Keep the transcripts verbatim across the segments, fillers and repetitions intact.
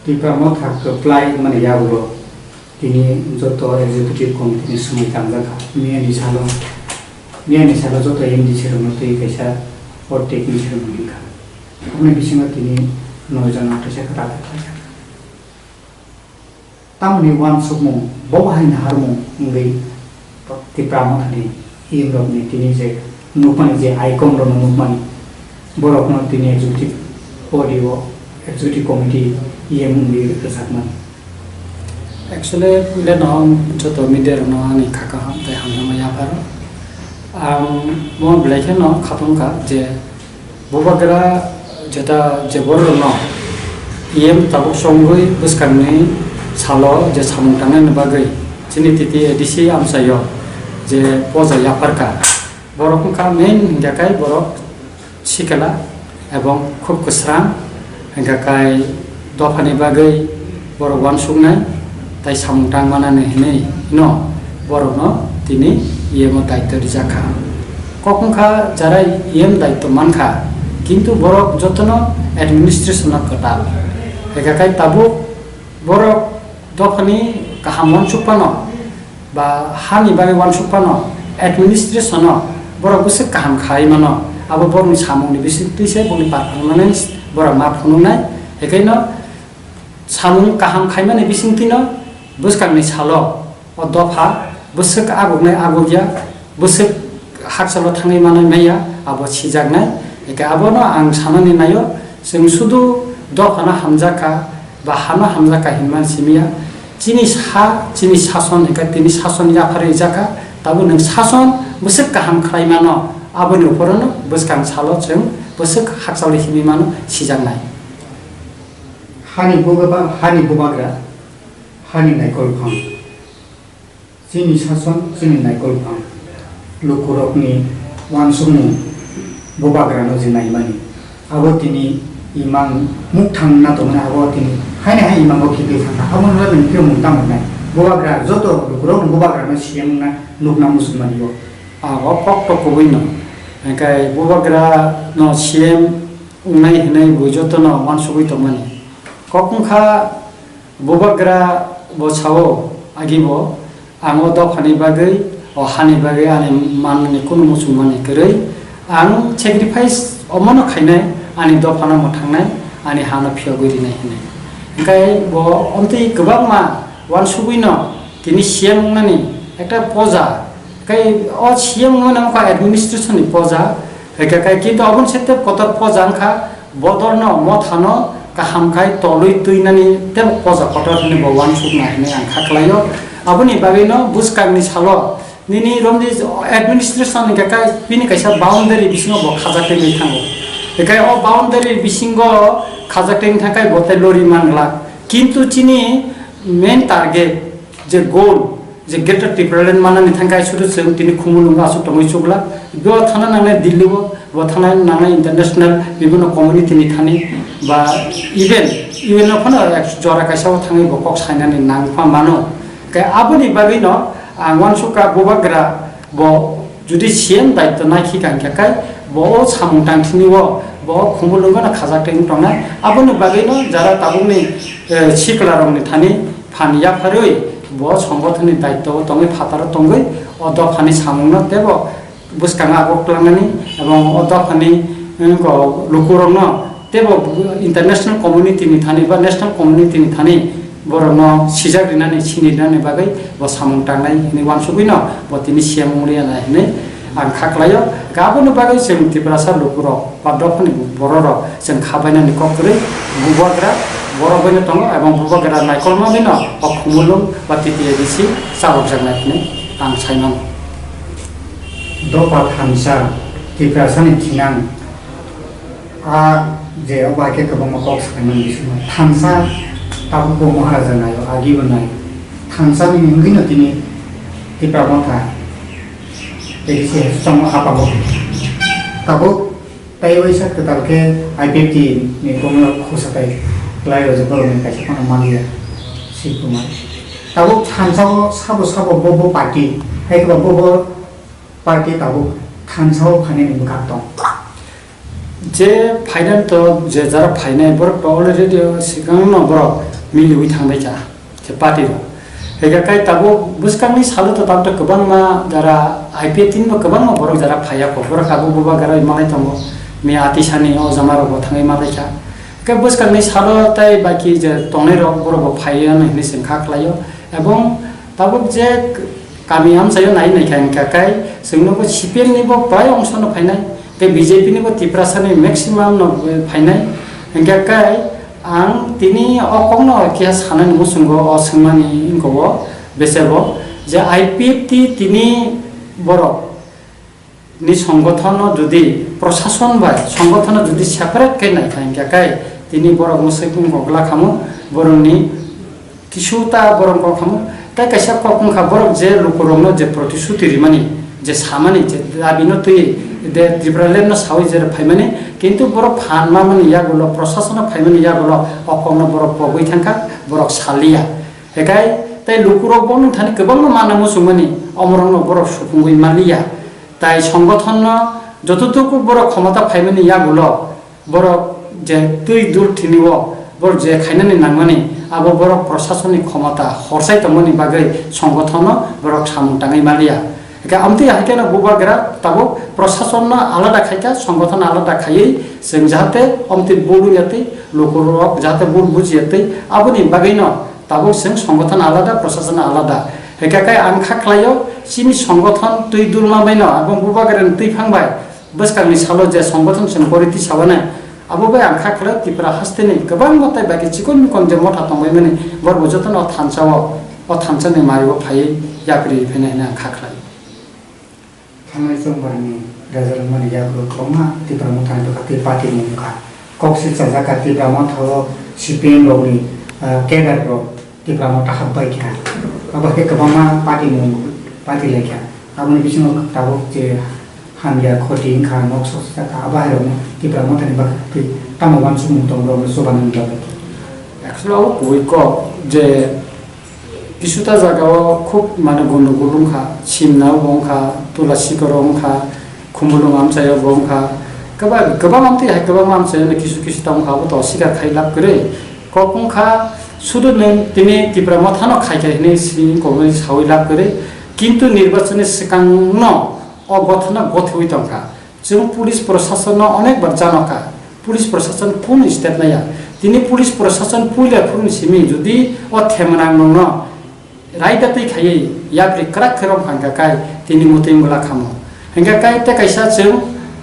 Tipra Motha kwplai wngmani yagulo tini joto executive committee ni swmai tangjak kha. Miyani salo, miyani salo joto M D C rokno twi kaisa hot technique rwmani wngkha. Aboni bisingo tini noi jona kaisa kwtal khlaijak. Tamoni uansukmung bo bahai naharmung wngwi Tipra Mothani E M rokni tini je nukmani je icon rokno nukmani borokno tini executive body o executive committee E M wngwi rwjakmani. Actually, puila no joto media rokno ani kha kaham tei hamjakma yapharo. Ang mo belai kheno khatung kha je Bubagra jeta je bororokno E M tabuk chongwi bwskangni salo je samung tangnaini bagwi chini T T A D C amchaio je poja yapharkha. Borok wngkha main hingkha khe borok sikla ebong khub kwsrang hingkha khe dophani bagwi borok uansuknai tei samung tang manani hinwi no borokno tini E M o daityo rijak kha. Kok wngkha jara E M daityo mankha, kintu borok jotono administration o kwtal. Hingkha khe tabuk borok dophani kaham uansuk phano ba hani bagwi uansuk phano administration o borok bwswk kaham khai mano, abo borokni samungni bisingtwi se boni performance borok ma phunuknai. Hingkhe no samung kaham khaimani bisingtwino bwskangni salo o dopha bwswk aguknai agukya, bwswk hakchalo thangwi manwi maya, abo sijaknai. Eke abono ang sanani naio, chwng sudu dophano hamjakha ba hano hamjakha hinmani simiya, chini sa, chini sason hingkhe tini sason yapharwi jakha, tabuk nwng sason bwswk kaham khlai mano, aboni uporono bwskang salo chwng bwswk hakchalo himwi mano sijaknai. Hani bubagra, hani bubagra, hani naikol phang. Chini sason, chini naikol phang. Lukurokni uansukmung bubagrano je naimani. Abo tini imang mukthang na tongmani abo tini haini hai imango khibwi thangkha. Abo nungla nung phiyok mung tang hwnai. Bubagra joto lukurokno bubagrano C M wngna nukna muchungmani bo. Abo kok to kubui no. Hingkhe bubagrano C M wngnai hinwi bo jotono uansugwi tongmani. Kok wngkha bubagra bo sao, agi bo, ang o dophani bagwi, o hani bagwi ani manmani kunu muchungmani kwrwi, ang sacrifice omono khainai, ani dophano mwthangnai, ani hano phiyogwi rinai hinwi. Hingkhe bo omtwi kwbangma uansugwino tini C M wngnani ekta poja, Kai o C M wngmani wngkha administration ni poja, hingkha kai kintu aboni se tei kotor poja wngkha bodolno, mothano kaham khai tolwi twinani tei poja kotor hinwi bo uansukna hinwi ang kha khlaio. Aboni bagwino bwskangni salo nini romni administration hingkha kai bini kaisa boundary bisingo bo khajak tongwi thango. Hingkha o boundary bisingo khajak tongwi thangkhai bo tei lori manglak. Kintu chini main target je goal, je Greater Tipraland manani thangkhai sudu chwng tini Khumulwngo aswk tongwi chukla. Bo thana nangnai Delhi o, bo thana nangnai international bibhinno community ni thani ba even U N o phano ek jora kaisa o thangwi bo kok sainani nangpha mano. Khe aboni bagwino ang uansukha bubagra bo jodi C M daityo naikhi kha hingkha khe bo o samung tangthini o bo o Khumulwngo no khajak tongwi tongnai. Aboni bagwino jara tabukni, eh, sikla rokni thani phan yapharwi bo songothonni daityo o tongwi phataro tongwi o dophani samungno teibo bwskango agok twlangnani ebong o dophani, eh, ko lukurokno teibo international community ni thani ba national community ni thani borokno sijak rinani sini rinani bagwi bo samung tangnai hinwi uansugwino bo tini C M wngwi ya hinwi ang kha khlaio. Aboni bagwi chwng Tiprasa lukurok ba dophani bororok chwng kha bainani kok kwrwi bubagra borok baino tongo ebong bubagra naikolma baino o Khumulwng ba T T A D C chalokjaknai hinwi ang sai mano. Dopha thansa Tiprasani thinang a je o bai khe kwbangma kok saimani bisingo thansa tabukbo Maharaja naio, agibo nai thansani wngwino tini Tipra Motha A D C hai chwngno hapango. Tabuk tei waisa kwtal khe I P F T ni kono khusa tai kwlai rwjak borokni kaisa phano manliya swi kwmai. Tabuk thansa o sabo sabo bo bo party hai kwba bo bo party tabuk thansa o phainani bwkhak tong. Je phainai to, je jara phainai borok to already o swkang no borok miliwi thangbai kha, je party rok. Ega kai tabuk bwskangni salo to tabuk to kwbangma jara I P F T ni bo kwbangma borok jara phaiya kho, borok abo bubagra wi malai tongo, mi ati sani o jama rok bo thangwi malai kha. Khe bwskangni salo tai baki je tongnai rok borok bo phaiya hinwi chwng kha khlaio, ebong tabuk je kami amchaio nai nai kha hwnkha kai chwng nukgo C P M ni bo bai ongsono phainai. Tei B J P ni bo Tiprasa ni maximum no phainai. Hingkhe kai ang tini o kok no keha sanani muchungo o swngmani wngkha o bese bo je I P F T tini borok ni songothono jodi prosason bai songothono jodi separate khe nai kha hingkhe kai tini borok mwswk wngkha glak khamu borokni Kisu ta borok kok khamu, tei kaisa kok wngkha borok je lukurokno je protishuti rimani, je samani, je dabino twi de Tipraland no sawi je phaimani, kintu borok phan mamani yagulo, prosasono phaimani yagulo o kokno borok pogwi thangkha, borok saliya. Hekai tei lukurok bo nung thani kwbangma manna muchungmani, omorokno borok supungwi manliya. Tai songothono jototuku borok khomota phaimani yagulo, Borok je twi dul thini o, borok je khainani nangmani, abo borok prosasonni khomota horsai tongmani bagwi songothono borok samung tangwi manliya. Hingkhe amtwi hai kheno bubagra tabuk prosasonno alada khaikha, songothono alada khaiwi chwng jahate amtwi bul wngya twi, lukurok jahate bul bujiya twi, aboni bagwino tabuk chwng songothono alada, prosasonno alada. Hingkhe khe ang kha khlaio, chini songothon twi dulma baino, abo bubagrani twi phang bai, Bwskangni salo je songbothon chwng pori tisawanai, abo bai ang kha khlai Tripura hasteni kwbangma tei baki chikon mikon je motha tongbaimani, borok bo jotono o thansa-o, o thansani mario phaiwi yapri phainai hwnwi ang kha khlai. Thangnai chongbarni rajarwkmani yagulo kwbangma Tipra Mothani bwkha tei party mung wngkha. Kok se chajak kha Tipra Motha-o C P M rokni, ah, cadre rok. Tipra Motha hapbai kha. Abo khe kwbangma party mung party lai kha. Aboni bisingo tabuk je hamya khoti wngkha, nok sok sijak kha, abo hai rokno Tipra Mothani bagwi tamo uansukmung tongo, rokno chubanani bagwi. Actually, abo kubui kok je kisuta jagao khub mane gondogol wngkha, Simna bo wngkha, Tula Sikoro wngkha, Khumulwng amchaio bo wngkha, kwbang, kwbang amtwi hai kwbangma amchaio kisu kisu ta wngkha, abo to sikar khai lab kwrwi. Kok wngkha, sudu nung tini Tipra Mothano khaikha hinwi sini koknwi sawi lab kwrwi, kintu nirbachonni swkangno o gothana gothiwi tongkha. Chwng police proshasonno onekbar janokha, police proshashan kunu step naiya. Tini police proshashan puila phuruni simi jodi o themrang nungno Raida twi khaiwi yapri kwrak khe rok hangkha kai tini mutwi mula khamo. Hingkha kai tei kaisa chwng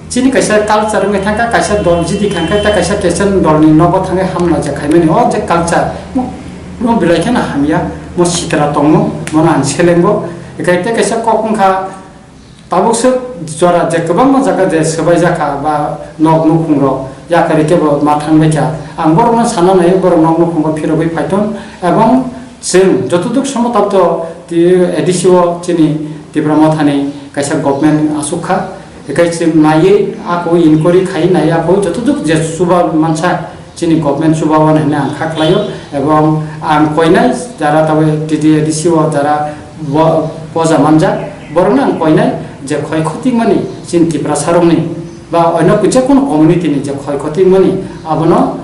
chini kaisa culture wngwi thangkha, kaisa dol jidi khangkha tei kaisa techen dolni nogo thangwi hamna je khaimani o je culture mo, mo belai kheno hamya, mo sitra tongmo, mono ang selengo. Hingkha tei kaisa kok wngkha, Tabuk swk jora je kwbangma jaga je swbai jakha ba nok nukhung rok yakarwi kebo ma thangbai kha. Ang borokno sana nai borok nok nukhungo phirogwi phaiton ebong chwng jotoduk somo tabto ti A D C o chini Tipra Mothani kaisa government asuk kha. Ekai chwng naiwi ako inquiry khai nai ako jotoduk je chuba mansa Chini government chuba o hinwi ang kha khlaio, ebong ang koinai jara tabuk T D A D C o jara bo-, poja manjak, borokno ang koinai je khoi khoti mani chini Tiprasa rokni ba oino je kono community ni je khoi khoti mani abono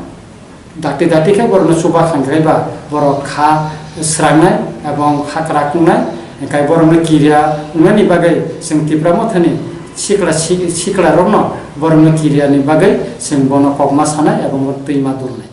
dakti dakti khe borokno chuba khan khlai ba borok kha srangnai ebong kha kwrak wngnai, hwnkhe borokno kiria wngnani bagwi chwng Tipra Mothani sikla si-, sikla rokno borokno kiria ni bagwi chwng bono kokma sanai ebong bo twi ma dulnai.